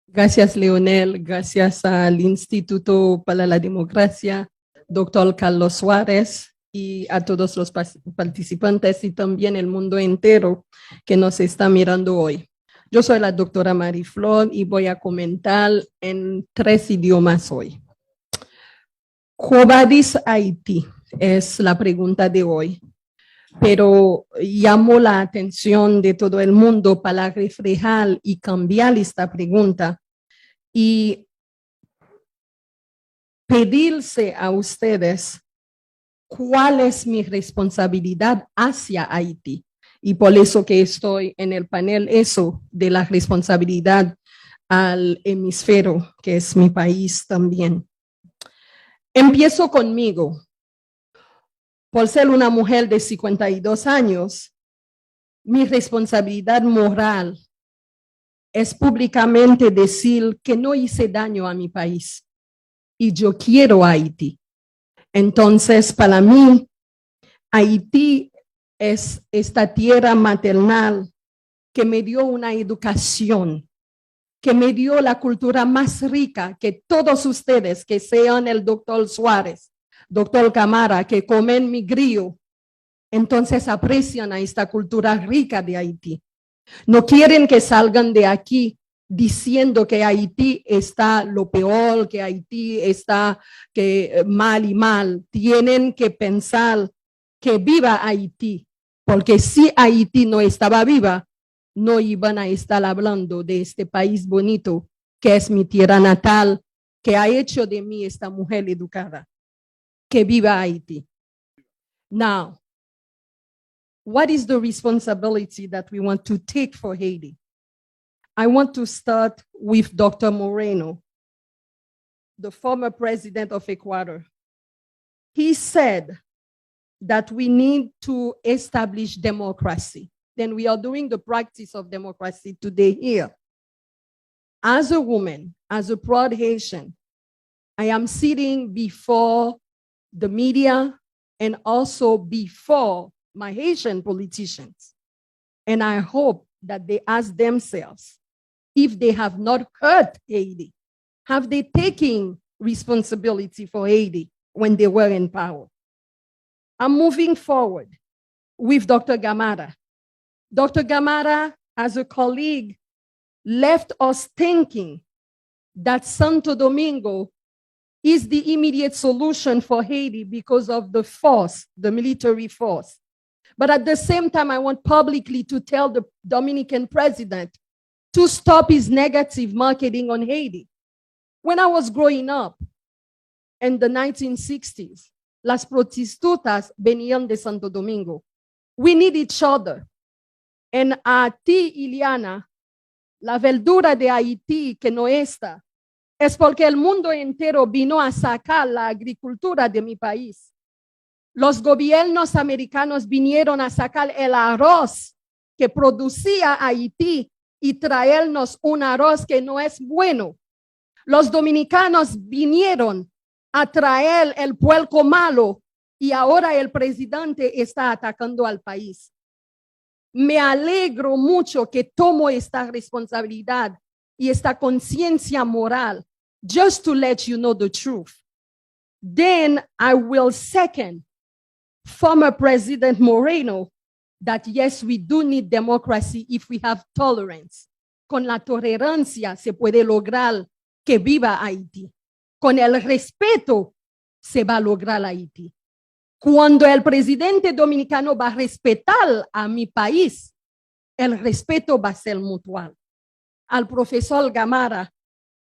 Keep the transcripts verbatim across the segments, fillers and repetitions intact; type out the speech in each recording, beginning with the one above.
Gracias, Leonel. Gracias al Instituto para la Democracia, doctor Carlos Suárez, y a todos los pas- participantes y también el mundo entero que nos está mirando hoy. Yo soy la doctora Marie Flor y voy a comentar en tres idiomas hoy. ¿Quo vadis Haiti? Es la pregunta de hoy. Pero llamó la atención de todo el mundo para reflejar y cambiar esta pregunta y pedirse a ustedes cuál es mi responsabilidad hacia Haití. Y por eso que estoy en el panel eso de la responsabilidad al hemisferio, que es mi país también. Empiezo conmigo. Por ser una mujer de cincuenta y dos años, mi responsabilidad moral es públicamente decir que no hice daño a mi país y yo quiero Haití. Entonces, para mí, Haití es esta tierra maternal que me dio una educación, que me dio la cultura más rica que todos ustedes, que sean el doctor Suárez, doctor Camara, que comen mi grillo, entonces aprecian a esta cultura rica de Haití. No quieren que salgan de aquí diciendo que Haití está lo peor, que Haití está que eh, mal y mal. Tienen que pensar que viva Haití, porque si Haití no estaba viva, no iban a estar hablando de este país bonito que es mi tierra natal, que ha hecho de mí esta mujer educada. Que viva Haití. Now, what is the responsibility that we want to take for Haiti? I want to start with doctor Moreno, the former president of Ecuador. He said that we need to establish democracy. Then we are doing the practice of democracy today here. As a woman, as a proud Haitian, I am sitting before the media and also before my Haitian politicians. And I hope that they ask themselves if they have not hurt Haiti. Have they taken responsibility for Haiti when they were in power? I'm moving forward with doctor Gamada. doctor Gamada, as a colleague, left us thinking that Santo Domingo is the immediate solution for Haiti because of the force, the military force. But at the same time, I want publicly to tell the Dominican president to stop his negative marketing on Haiti. When I was growing up in the nineteen sixties, las prostitutas venían de Santo Domingo. We need each other. And a ti, Iliana, la verdura de Haití que no está, es porque el mundo entero vino a sacar la agricultura de mi país. Los gobiernos americanos vinieron a sacar el arroz que producía Haití y traernos un arroz que no es bueno. Los dominicanos vinieron a traer el puerco malo y ahora el presidente está atacando al país. Me alegro mucho que tomo esta responsabilidad y esta conciencia moral, just to let you know the truth. Then I will second former President Moreno that yes, we do need democracy if we have tolerance. Con la tolerancia se puede lograr que viva Haití. Con el respeto se va a lograr Haití. Cuando el presidente dominicano va a respetar a mi país, el respeto va a ser mutual. Al profesor Gamara,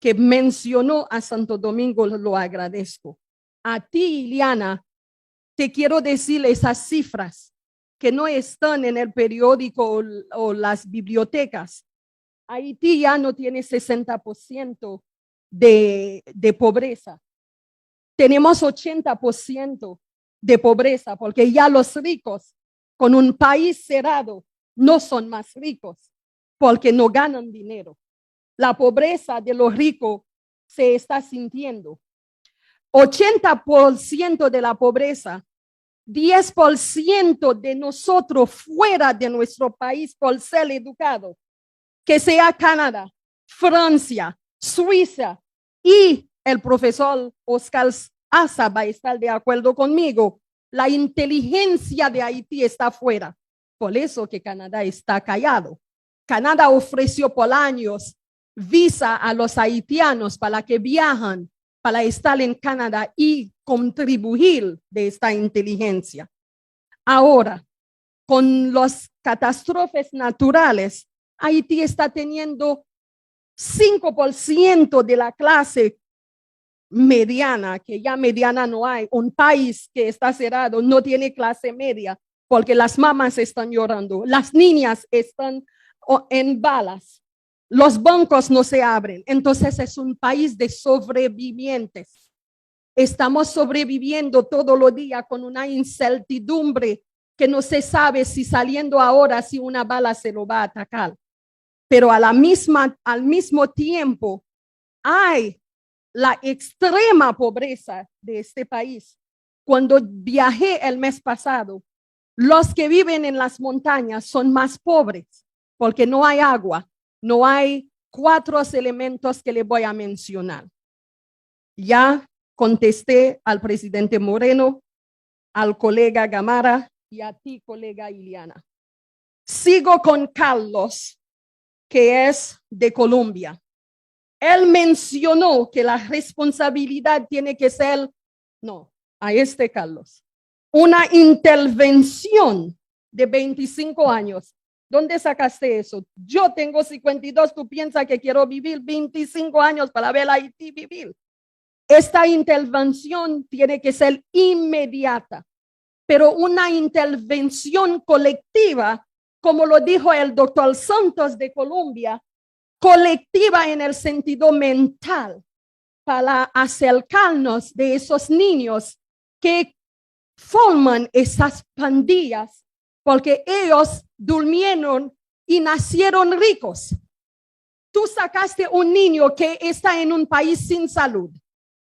que mencionó a Santo Domingo, lo agradezco. A ti, Iliana, te quiero decir esas cifras que no están en el periódico o, o las bibliotecas. Haití ya no tiene sesenta por ciento de, de pobreza. Tenemos ochenta por ciento de pobreza, porque ya los ricos con un país cerrado no son más ricos, porque no ganan dinero. La pobreza de los ricos se está sintiendo. Ochenta por ciento de la pobreza, diez por ciento de nosotros fuera de nuestro país por ser educado, que sea Canadá, Francia, Suiza y el profesor Oscar Azab va estar de acuerdo conmigo, la inteligencia de Haití está fuera. Por eso que Canadá está callado. Canadá ofreció por años visa a los haitianos para que viajan, para estar en Canadá y contribuir de esta inteligencia. Ahora, con las catástrofes naturales, Haití está teniendo cinco por ciento de la clase mediana, que ya mediana no hay, un país que está cerrado no tiene clase media, porque las mamás están llorando, las niñas están o, en balas, los bancos no se abren. Entonces es un país de sobrevivientes. Estamos sobreviviendo todos los días con una incertidumbre que no se sabe si saliendo ahora, si una bala se lo va a atacar. Pero a la misma, al mismo tiempo, hay la extrema pobreza de este país. Cuando viajé el mes pasado, los que viven en las montañas son más pobres porque no hay agua, no hay cuatro elementos que le voy a mencionar. Ya contesté al presidente Moreno, al colega Gamara y a ti, colega Iliana. Sigo con Carlos, que es de Colombia. Él mencionó que la responsabilidad tiene que ser, no, a este Carlos, una intervención de veinticinco años. ¿Dónde sacaste eso? Yo tengo cincuenta y dos, tú piensas que quiero vivir veinticinco años para ver Haití vivir. Esta intervención tiene que ser inmediata, pero una intervención colectiva, como lo dijo el doctor Santos de Colombia, colectiva en el sentido mental, para acercarnos de esos niños que forman esas pandillas, porque ellos durmieron y nacieron ricos. Tú sacaste un niño que está en un país sin salud,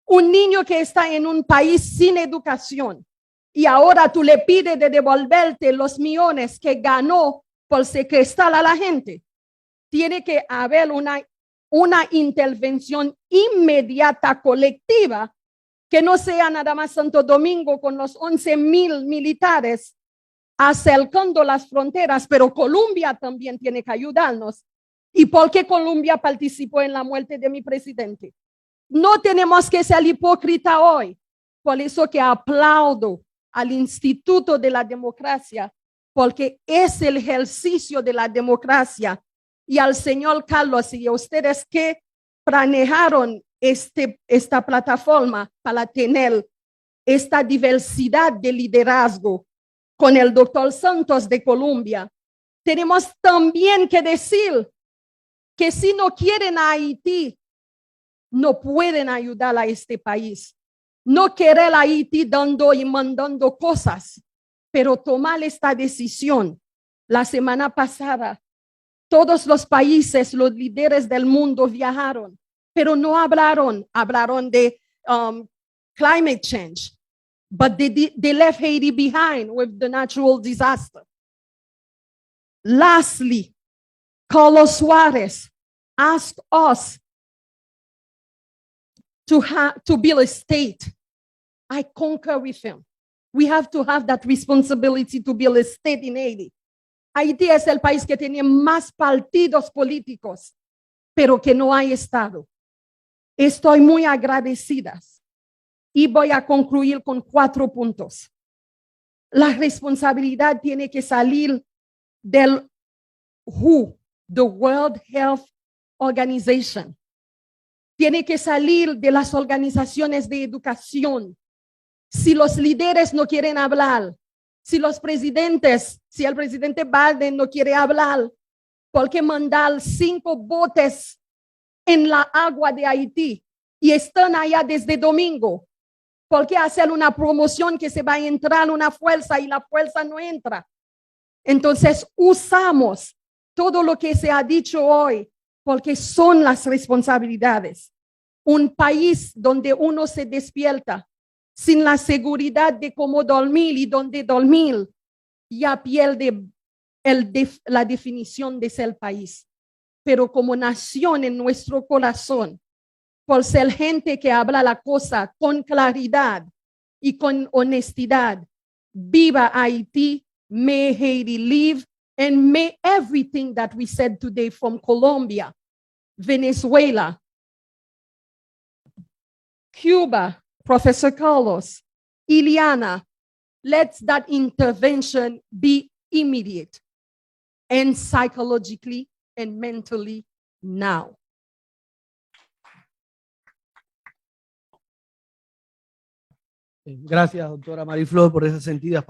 un niño que está en un país sin educación, y ahora tú le pides de devolverte los millones que ganó por secuestrar a la gente. Tiene que haber una, una intervención inmediata colectiva que no sea nada más Santo Domingo con los once mil militares acercando las fronteras, pero Colombia también tiene que ayudarnos. ¿Y por qué Colombia participó en la muerte de mi presidente? No tenemos que ser hipócrita hoy. Por eso que aplaudo al Instituto de la Democracia, porque es el ejercicio de la democracia, y al señor Carlos y a ustedes que planearon este, esta plataforma para tener esta diversidad de liderazgo con el doctor Santos de Colombia, tenemos también que decir que si no quieren a Haití, no pueden ayudar a este país. No querer a Haití dando y mandando cosas, pero tomar esta decisión. La semana pasada, todos los países, los líderes del mundo viajaron, pero no hablaron, hablaron de um, climate change, but they, they left Haiti behind with the natural disaster. Lastly, Carlos Suarez asked us to, ha- to build a state. I concur with him. We have to have that responsibility to build a state in Haiti. Haití es el país que tiene más partidos políticos, pero que no hay Estado. Estoy muy agradecida y voy a concluir con cuatro puntos. La responsabilidad tiene que salir del W H O, the World Health Organization. Tiene que salir de las organizaciones de educación. Si los líderes no quieren hablar, si los presidentes, si el presidente Biden no quiere hablar, ¿por qué mandar cinco botes en la agua de Haití y están allá desde domingo? ¿Por qué hacer una promoción que se va a entrar una fuerza y la fuerza no entra? Entonces usamos todo lo que se ha dicho hoy porque son las responsabilidades. Un país donde uno se despierta sin la seguridad de cómo dormir y dónde dormir, ya pierde el def- la definición de ser país. pero como nación en nuestro corazón, por ser gente que habla la cosa con claridad y con honestidad. Viva Haiti, may Haiti live, and may everything that we said today from Colombia, Venezuela, Cuba, Professor Carlos, Ileana, let that intervention be immediate and psychologically and mentally now. Gracias, doctora Marie Flor, por esas sentidas palabras.